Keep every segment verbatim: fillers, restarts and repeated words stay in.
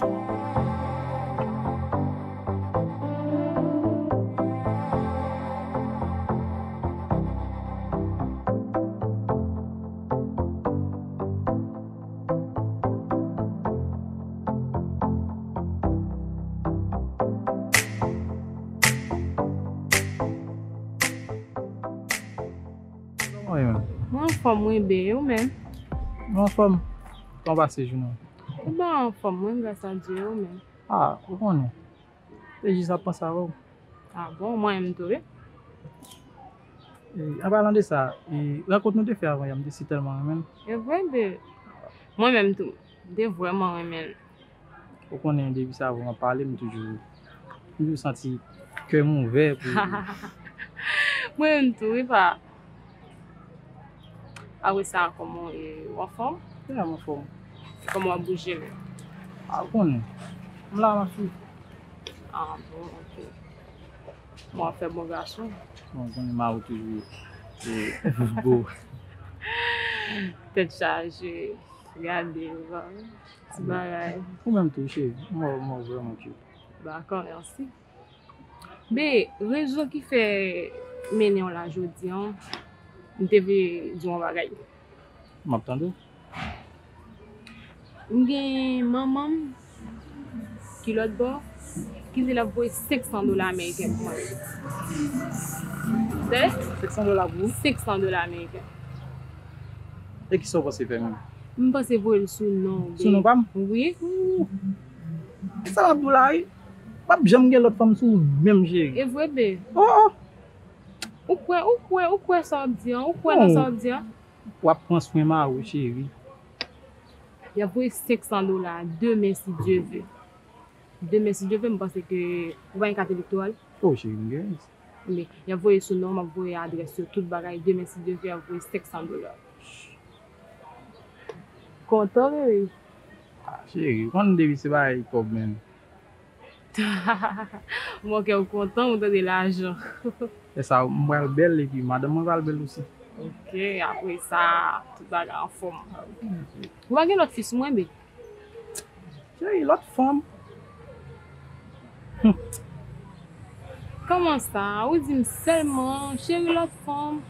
Kòman w ye menm? Mwen anfòm wi, Ben, e ou menm? Mwen anfòm. Kòman w pase jounen w? Ou ben anfòm, mwen, gras a Dye, e ou menm? Ah, ou konnen. Te jis ap panse avè w. Ah bon, mwen menm tou wi. E, an palan de sa, e, rankont nou te fè avan yè, m te si tèlman renmen l. E vre, Ben? Mwen menm tou, m te vrèman renmen l. Ou konnen depi sa avè w m ap pale, m toujou, m toujou santi kè m ouvè pou... Mwen menm tou wi, pa. Apre sa, kòman w ye, ou anfòm? Ya, m anfòm. Kòman w ap bouje menm? Ah, ou konnen. M la, m ap swiv. Ah bon, ok. Mwen ap fè bon gason. Bon, ou konnen mari w toujou, e, bo. Tèt chaje, gade, ti bagay. Ou menm tou, cheri. M wè w, m wè w vrèman cute. Dakò, mèsi. Men, rezon ki fè mennen w la jodi a, m te vle di w yon bagay. M ap tande w. M gen manman m ki lòt bò, ki di l ap voye senk san dola ameriken pou mwen. Tande? Senk san dola pou ou? Senk san dola ameriken. E kisa w panse fè menm? M panse voye l sou non w, Ben. Sou non pa m? Wi. Ooh. Kisa m ap di w la, wi? P ap janm gen lòt fanm sou ou menm, cheri. E vre, Ben. Oh, oh. Ou kwè, ou kwè, ou kwè sa w ap di an? Ou kwè nan sa w ap di an? W ap pran swen mari w, cheri. Y ap voye senk san dola demen, si Dye ve. Demen, si Dye ve, m panse ke ou pa gen kat elektoral. Oh, cheri, m gen. Men, y ap voye sou non, m ap voye adrès yo, tout bagay. Demen, si Dye ve, y ap voye senk san dola. Kontan, bebe? Ah, cheri, ou konn depi se bagay kòb, menm. Bon, kè w kontan, ou tande lajan. E sa, m pral bèl, epi madanm mwen pral bèl osi. Ok, apre sa, tout bagay anfòm. Ou pa gen lòt fi sou mwen, bebe? Cheri, lòt fanm. Kòman sa? Ou di m sèlman, cheri, lòt fanm.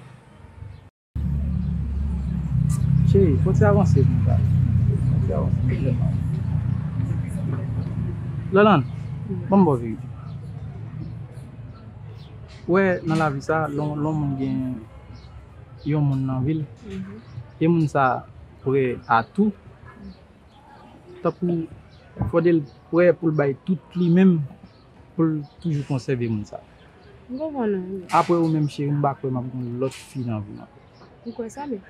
Cheri, fò ti avanse pou m pale. Fò ti avanse pou m pale. Lòlàn, ban m ba w verite. Ou wè, nan lavi sa, lè yon, lè yon moun gen yon moun nan vi l, e moun sa prè a tou, tankou fòde l prè pou l bay tout li menm pou l toujou konsève moun sa. M konprann ou. Apre ou menm, cheri, m pa kwè m ap gen lòt fi nan vi m ankò. Ou kwè sa, men?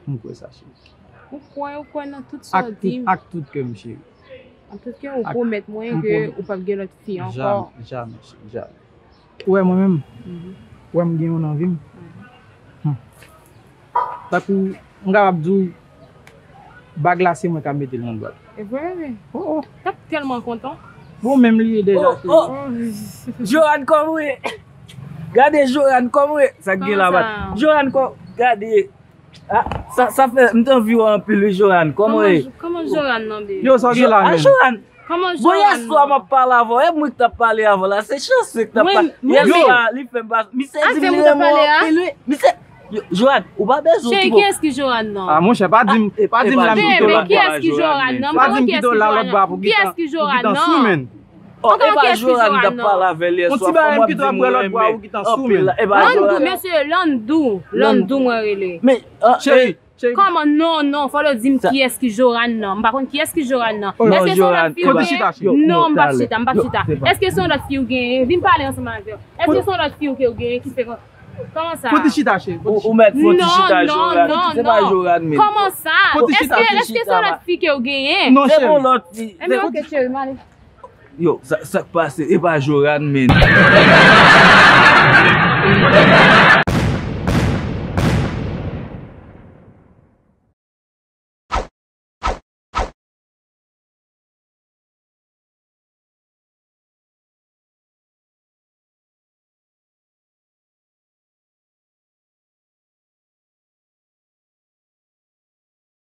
M kwè sa, cheri. Ou kwè, ou kwè nan tout sa w di m? Ak tout kè m, cheri. Ak tout kè, ou pwomèt mwen ke ou p ap gen lòt fi ankò? Jamè, jamè, cheri, jamè. Ou wè mwen menm? Ou wè m gen youn nan vi m? Tankou, m kapab di w, bag la se mwen k ap mete l nan dwèt. E vre, bebe? Oh, oh. T ap tèlman kontan. Bon, menm li ye deja, cheri. Oh, oh. Johan, kòman w ye? Gade Johan, kòman w ye? Sa k gen la, bat? Johan, kò, gade. Ah, sa, sa fè, m t anvi wè anpil, wi, Johan. Kòman w ye? Kòman Johan nan, bebe? Yo, sa w gen la menm? Johan. Kòman Johan nan? Bon, yèswa m ap pale avè w. E mwen k t ap pale avè w la. Se Chance k t ap pale. Yèswa, li fè m pa. Misye di m li renmen w anpil, wi. Misye, Johan, ou pa bezwen. Cheri, kiyès ki Johan nan? Ah, monchè, pa di m, pa di m la m kite w la. Kiyès ki Johan nan? Pa di m kite w la lòt bò a pou gentan sou menn. Oh, e pa Johan m t ap pale avè l yèswa. Yon ti bagay m kite w ap wè lòt bò a pou gentan sou menn. Landou, mesye, Landou, Landou mwen rele. Men, cheri, Kòman? Non, non, fò w di m kiyès ki Johan nan. M pa konn kiyès ki Johan nan. Èske se yon lòt fi w genyen? Non, m p ap chita, m p ap chita. Èske se yon lòt fi w genyen? Vin pale ansanm avè m. Èske se yon lòt fi w ke w genyen ki fè kòman sa? Fò ti chita, cheri. Ou mèt fò ti chita, Johan. Se pa Johan menm. Kòman sa? Èske, èske se yon lòt fi ke w genyen? Non, cheri. Se yon lòt fi. Enben, ok, cheri, m ale. Yo, sa, sa k pase? E pa Johan menm.